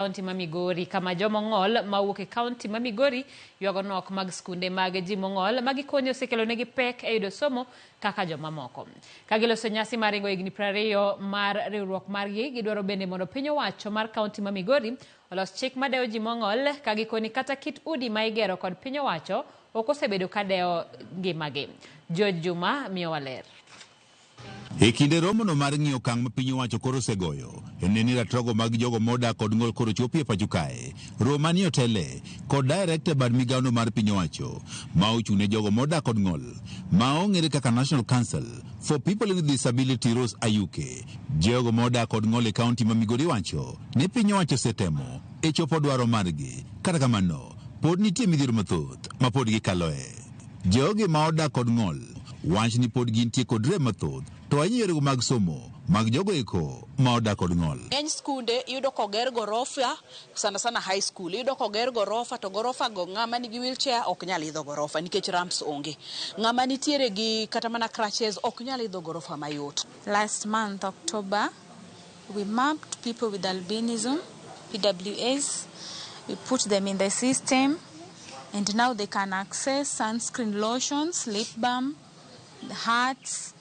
Kaunti ma Migori kama jomong'ol mawuok e kaunti ma Migori ywago nok mag skunde mag ji mong'ol ma gikone osekelonegi pek e yudo somo kaka jomamoko. Ka giloso nyasi mar ringo higni 20 mar riwruok margi, gidwaro bende mondo piny owacho mar kaunti ma Migori olos chik madewo ji mong'ol ka gikoni kata kit udi ma igero kod piny owacho ok osebedo ka dewo ngimagi. George Juma miyowa ler. E kinde romono mar ng'iyo okang' ma piny owacho koro osegoyo e neno ni ratirogo mag jogo modak kod ng'ol koro chopi e pacho kae, Romani Otele kod director e bad migawono mar piny owacho ma ochung' ne jogo modak kod ng'ol ma ong'ere kaka National Council for People with Disability Rose Ayuke, jogo modak kod ng'ol e kaunti ma Migori wacho ni piny owacho osetemo e chopo dwaro margi, kata kamano pod nitie midhiero mathoth ma pod gikaloe. Jogi ma odak kod ng'ol wach ni pod gintie kod rem mathoth to ahinya yorego mag somo mag jogo eko ma odak kod ng'ol. Ng'eny skunde iyudo koger gorofa sana sana high school iyudo koger gorofa to gorofa go ng'ama nigi wheelchair ok nyal idho gorofa nikech ramps onge. Ng'ama nitiere gi kata mana crutches ok nyal idho gorofa mayot. Last month, October, we mapped people with albinism, PWAs. We put them in the system, and now they can access sunscreen lotions, lip balm, hats,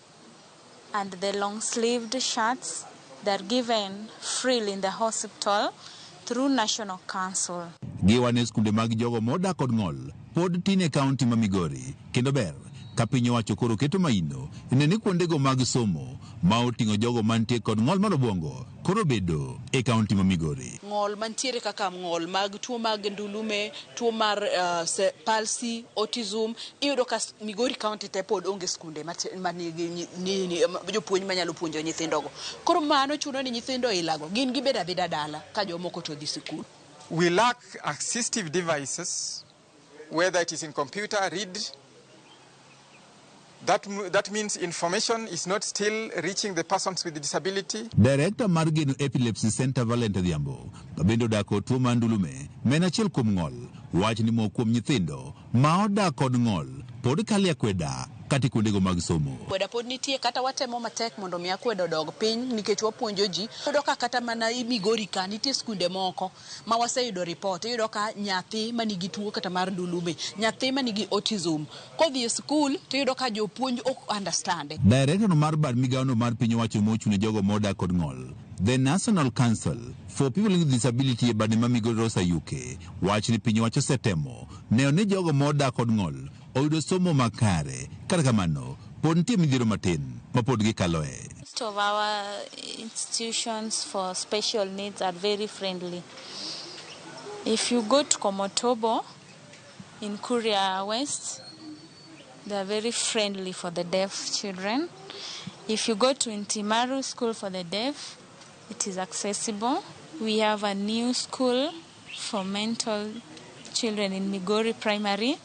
and the long-sleeved shirts. They are given freely in the hospital through National Council. Giwane skunde mag jogo modak kod ng'ol pod tin e kaunti ma Migori kendo ber ka piny owacho koro keto maino ne ni kuondego mag somo ma oting'o jogo mantie kod ng'ol mar obwongo koro bedo e kaunti ma Migori. Ng'ol mantiere kaka ng'ol mag tuo mag ndulume, tuo mar palsy, autism, iyudo ka Migori County te pod onge skunde manigi jopuonj manyalo puonjo nyithindogo. Koro mano chuno ni nyithindo ilago gin gibedo abeda dala ka jomoko to dhi sikul. We lack assistive devices, whether it is in computer, read. That means information is not still reaching the persons with disability. Director mar Geno Epilepsy Center Valent Adhiambo ma bende odak kod tuo mar ndulume ma en achiel kuom ng'ol wach ni moko kuom nyithindo ma odak kod ng'ol pod kalo e akweda kata e kuondego mag somo. Akweda pod nitie kata watemo matek mondo mi akweda odog piny nikech wapuonjo ji. Iyudo ka kata mana Migori ka nitie skunde moko ma waseyudo report, iyudo ka nyathi manigi tuo kata mar ndulume, nyathi manigi autism kodhi e skul to iyudo ka jopuonj ok understand. Director no mar bad migawono mar piny owacho mochung' ne jogo modak kod ng'ol, The National Council for People with Disability e bade ma Migori Rose Ayuke wach ni piny owacho osetemo neno ni jogo modak kod ng'ol oyudo somo makare, kata kamano pod nitie midhiero matin ma pod gikaloe. Most of our institutions for special needs are very friendly. If you go to Komotobo in Kuria West, they are very friendly for the deaf children. If you go to Ntimaru School for the Deaf, it is accessible. We have a new school for mental children in Migori Primary.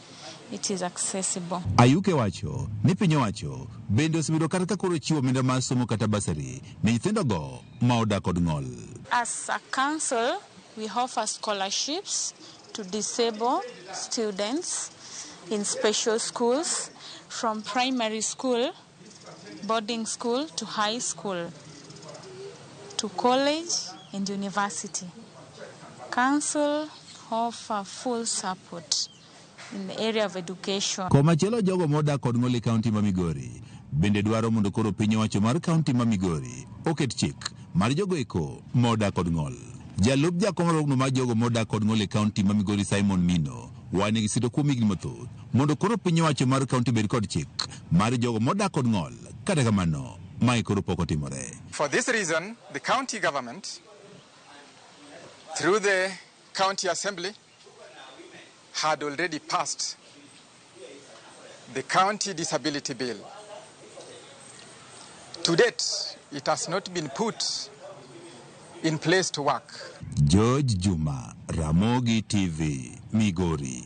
It is accessible. Ayuke wacho ni piny owacho bende osebedo kata ka koro chiwo omenda mar somo kata bursary ne nyithindogo ma odak kod ng'ol. As a council, we offer scholarships to disabled students in special schools from primary school, boarding school to high school, to college and university. Council offer full support in the area of education. Komachielo jogo modak kod ng'ol e kaunti ma Migori bende dwaro mondo koro piny owacho mar kaunti ma Migori oket chik mar jogo eko modak kod ng'ol. Jalup jakom riwruogno mar jogo modak kod ng'ol e kaunti ma Migori Simon Mino wane gi sito kuom higni mathoth mondo koro piny owacho mar kaunti bed kod chik mar jogo modak kod ng'ol. Kata kamano, mae koro pok otimore. For this reason, the county government, through the county assembly, had already passed the county disability bill. To date, it has not been put in place to work. George Juma, Ramogi TV, Migori.